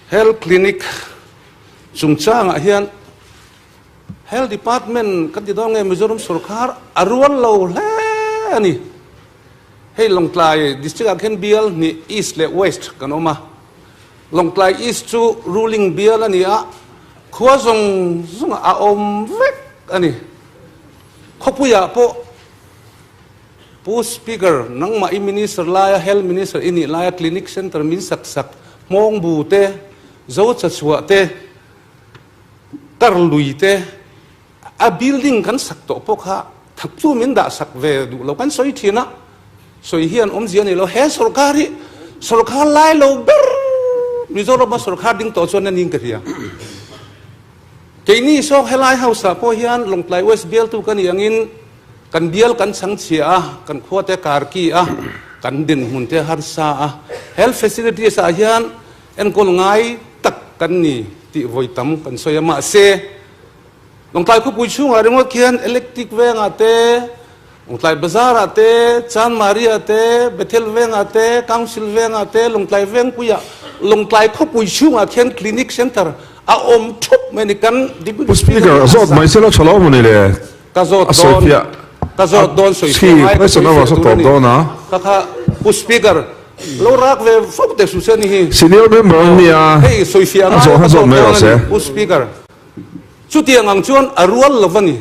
Health Clinic chungchangah hian Health Department kan ti dawn nge Mizoram sawrkar a rual lo hle a ni. Hei Lawngtlai District ah khian bial hnih East leh West kan awm a. Lawngtlai East chu ruling bial a ni a, khua zawng zawngah a awm vek a ni. Khawpuiah pawh Pu Speaker, nangmah i Minister laia Health Minister i nih laia Clinic Centre min sak sak Hmawngbu te, Zochachhuah te, Karlui te, a building kan sak tawh pawh kha thaktu min dah sak ve duh lo kan sawi thin a, sawi hian awmzia a ni lo. He sorkar hi sorkar lai lo ber Mizoram a sorkar ding tawh chuan a ning ka hria. Keini saw helai house ah pawh hian Lawngtlai West bialtu ka nih angin kan bial kan chang chhia a, kan khua te karki a, kan dinhmun te harsa a, health facilities ah hian enkawl ngai tak kan ni tih vawi tam kan sawi a, mahse Lawngtlai khawpui chhungah ringawt khian Electric vengah te, Lawngtlai Bazar-ah te, Chanmari-ah te, Bethel vengah te, Council vengah te, Lawngtlai Vengpuiah, Lawngtlai khawpui chhungah khian Clinic Centre a awm thup mai a ni. Kan Deputy Speaker a zawt mai se la tha lo mawni le? Ka zawt dawn, ka zawt dawn sawi fiah ngai ka sawi fiah tur a ni. Kha kha Pu Speaker lo rak ve fo teh suh se ni hi. Senior member an nia, Hei sawi fiah ngai ka zawt dawn a ni Pu Speaker. Chutiang ang chuan a rual lo va ni.